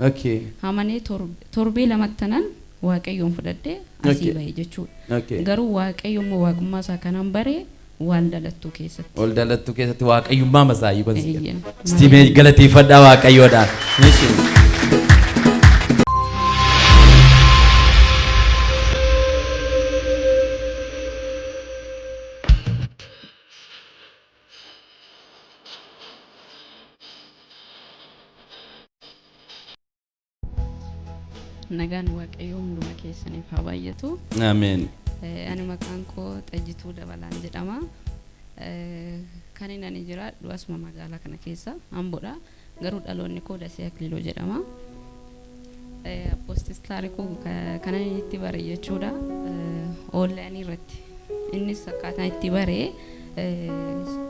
Okay. Amanee torbee lamattanan Waaqayyoon fudhadhee asii Okay. bahe jechuudha. Okay. Garuu Waaqayyo immoo waaqummaa isaa kanan bare waldalattuu keessatti. Waldalattuu keessatti waaqayyummaa masaayyuu kan si Eeyyee. kennu. Isti mee galateeffadhaa Waaqayyoodhaan. Ishi. Nagaan Waaqayyoo hunduma keessaniif haa baay'atu. Ameen. Ani maqaan koo Xajjituu Dabalaan jedhama. Kan inni ani jiraadhu asuma magaalaa kana keessa Amboodha. Garuu dhaloonni koo Dasee Akililoo jedhama. Apostle Taarikuu kan inni itti bare jechuudha. Onlaayinii irratti. Innis akkaataa itti bare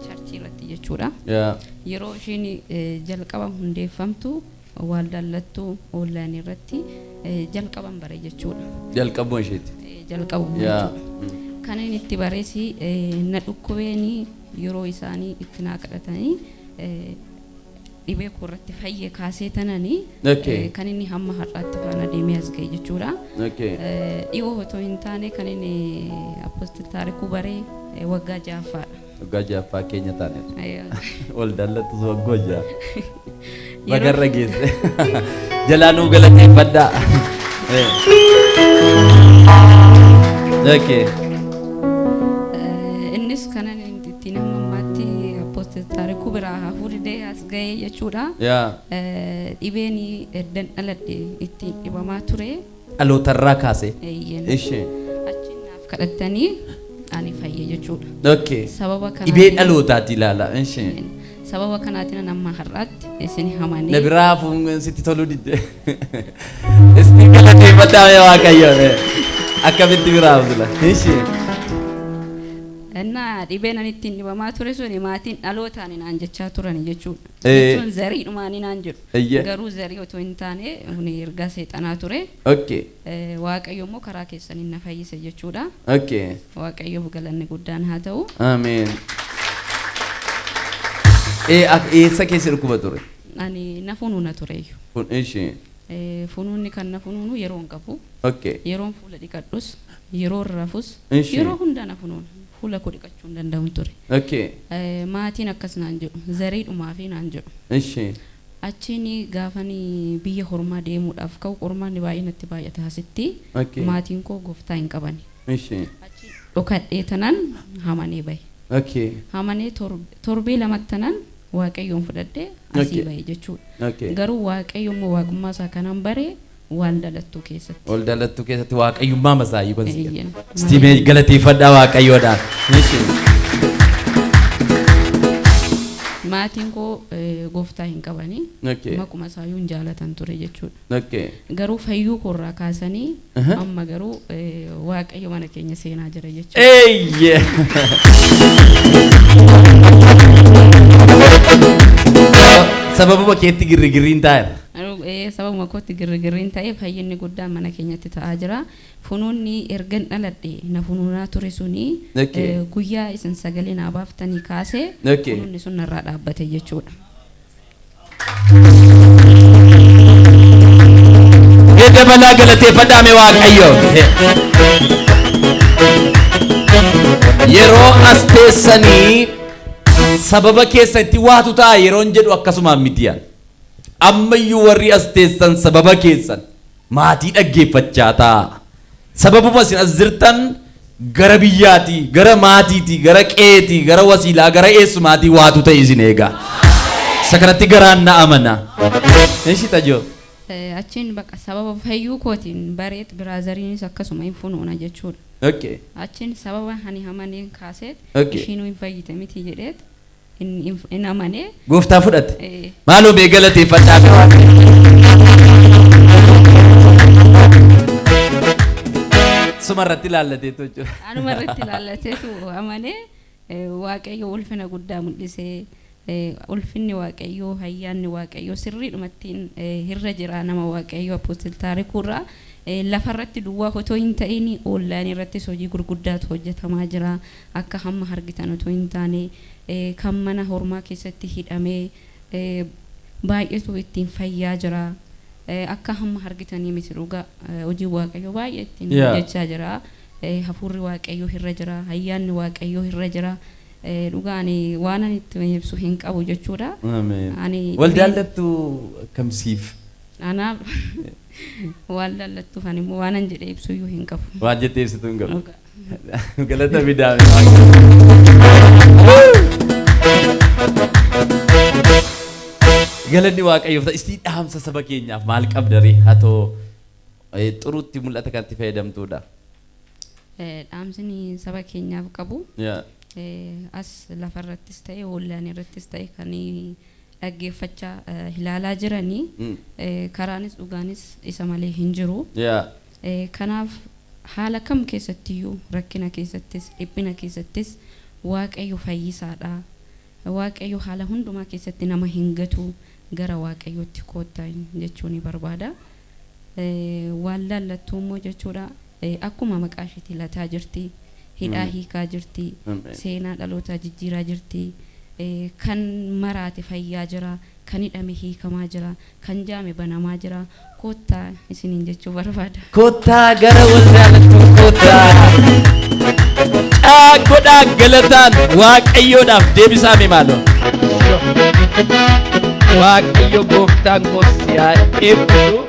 churchii irratti jechuudha. Yaa. Yeroo isheen jalqaba hundeeffamtu waldaallattuu onlaayinii irratti jalqaban bare jechuudha. Jalqabuma isheeti. Jalqabuma Yaa. jechuudha. Kan inni itti bares na dhukkubeeni yeroo isaanii itti naa kadhatanii dhibee koo irratti fayyee kaasee tananii Okay. kan inni hamma har'aatti faana deemee as ga'e jechuudha. Okay. Dhiyoo otoo hin taane kan inni Apostle Taarikuu baree waggaa ja'affaadha. Waggaa ja'affaa keenya taaneera. Waldaallattus waggaa 6. Bagarra geesse. Jalaa nuu galateeffadhaa. Okay. Innis kanan ittiin hamma ammaatti Apostle Taarikuu biraa hafuu didee as ga'e jechuudha. Yaa. Dhibeen eddan dhaladhe ittiin dhibamaa ture. Dhalootarraa kaasee. Eeyyeen. Ishee. Achiin naaf kadhattanii ani fayye jechuudha. Okay. Sababa Dhibee kanaatiin dhalootaati ilaala. Ishee. Sababa kanaatiin amma har'aatti isin hamanee. Na biraa hafuun sitti toluu didde. Isti galateeffadhaa mee Waaqayyo. Akkamitti biraa haftu la? Ishee. Innaa dhibeen ani ittiin dhibamaa ture suni maatiin dhalootaan naan jechaa turan jechuudha. Eh. Jechuun zariidhumaanii naan jedhu. Eeyyee. Garuu zarii otoo hin taane kuni ergaa seexanaa ture. Okay. Waaqayyo immoo karaa keessaniin na fayyise jechuudha. Okay. Waaqayyoof galanni guddaan haa ta'u. Ameen. Eessa keessa dhukkuba ture? Ani na funuuna tureyyuu. Kun ishee. Funuunni kan na funuunu yeroo hin qabu. Okay. Yeroon fuula dhiqadhus, yeroo rafus, Ishee. yeroo hundaa na funuuna. Fuula koo dhiqachuu hin danda'u ture. Okay. Maatiin akkas naan jedhu, zariidhumaa fi naan jedhu. Ishee. Achiin gaafanii biyya hormaa deemuudhaaf ka'u qormaanni baay'ee natti baay'ata asitti. Okay. Maatiin koo gooftaa hin qabani. Ishee. Achi dhokadhee tanan hamanee bahe. Okay. Hamanee torbee lamattanan Waaqayyoon fudhadhee asii Okay. bahe jechuudha. Okay. Garuu Waaqayyo immoo waaqummaa isaa kanan bare waldalattuu keessatti. Waldalattuu keessatti waaqayyummaa masaayyuu kan si kennu. Eeyyee. Isti mee galateeffadhaa Waaqayyoodhaan. Ishee. Maatiin koo gooftaa hin qabani. Okay. Maquma isaayyuu hin jaalatan ture jechuudha. Okay. Garuu fayyuu koorraa kaasanii Uh-huh. amma garuu Waaqayyo mana keenya seenaa jira jechuudha. Eeyyee. Sababuma keetti girrigirriin taa'eera. Sababuma kootti girrigirriin ta'ee fayyinni guddaan mana keenyatti ta'aa jira. Funuunni ergan dhaladhe na funuunaa ture suni Okay. guyyaa isin sagalee naa baaftanii kaasee Okay. funuunni sun narraa dhaabbate jechuudha. Mee dabalaa galateeffadhaa mee Waaqayyo. Yeroo as teessanii sababa keessanitti waatu ta'a yeroon jedhu akkasumaan miti yaala. Ammayyuu warri as teessan sababa keessan maatii dhaggeeffachaa ta'a. Sababuma isin as jirtan gara biyyaati, gara maatiiti, gara qe'eeti, gara wasiilaa, gara eessumaatii waatu ta'e isin eega. Isa kanatti garaan na amana. Ishi tajoo. Achiin baqa sababa fayyuu kootiin bareet biraazariinis akkasuma hin funuuna jechuudha. Okay. Achiin sababa ani hamaneen kaaseet Okay. ishiinuu hin fayyite miti jedheet hin amanee. Gooftaa fudhate. Maaloo mee galateeffadhaa mee Waaqayyo. Suma irratti ilaallateetu jechuudha. Anuma irratti ilaallateetu amanee Waaqayyo ulfina guddaa mul'isee ulfinni Waaqayyoo ayyaanni Waaqayyoo sirriidhumattiin irra jira nama Waaqayyoo Apostle Taarikuurraa lafarratti duwwaa otoo hin ta'in onlaayinii irrattis hojii gurguddaatu hojjetamaa jira. Akka hamma argitan otoo hin taane kan mana hormaa keessatti hidhamee baay'eetu ittiin fayyaa jira. Akka hamma argitanii miti dhugaa, hojii Waaqayyoo baay'ee ittiin hojjechaa jira. Hafuurri Waaqayyoo irra jira. Ayyaanni Waaqayyoo irra jira. Dhugaa ani waan ani itti ibsu hin qabu jechuudha. Ameen. Ani Waldaan Lattuu akkamsiif? Anaaf waan laallattuuf ani immoo waan an jedhee ibsuyyuu hin qabu. Waan jettee ibsitu hin qabu. Dhugaa. Galata fidaame. Galanni Waaqayyoof ta'a. Istii dhaamsa saba keenyaaf maal qabda ree? Haa ta'u xuruutti mul'ata kanatti fayyadamtuudha. Dhaamsini saba keenyaaf qabu as lafarrattis ta'e wallaan irrattis ta'e kan dhaggeeffachaa ilaalaa jiranii karaanis dhugaanis isa malee hin jiru. Kanaaf haala kam keessattiyyuu, rakkina keessattis dhiphina keessattis, Waaqayyo fayyisaadha. Waaqayyo haala hundumaa keessatti nama hin gatu, gara Waaqayyootti koottaa jechuu ni barbaada. Waan laallattuu immoo jechuudha, akkuma maqaa isheetii lataa jirti. Hidhaa hiikaa jirti. Seenaa dhalootaa jijjiiraa jirti. Kan maraate fayyaa jira. Kan hidhame hiikamaa jira. Kan jaame banamaa jira. Koottaa isiniin jechuu barbaada. Koottaa, gara waldaa Lattuu koottaa. Caa godhaa, galataan Waaqayyoodhaaf deebisaame maaloo. Waaqayyo gooftaan koo si haa eebbisu.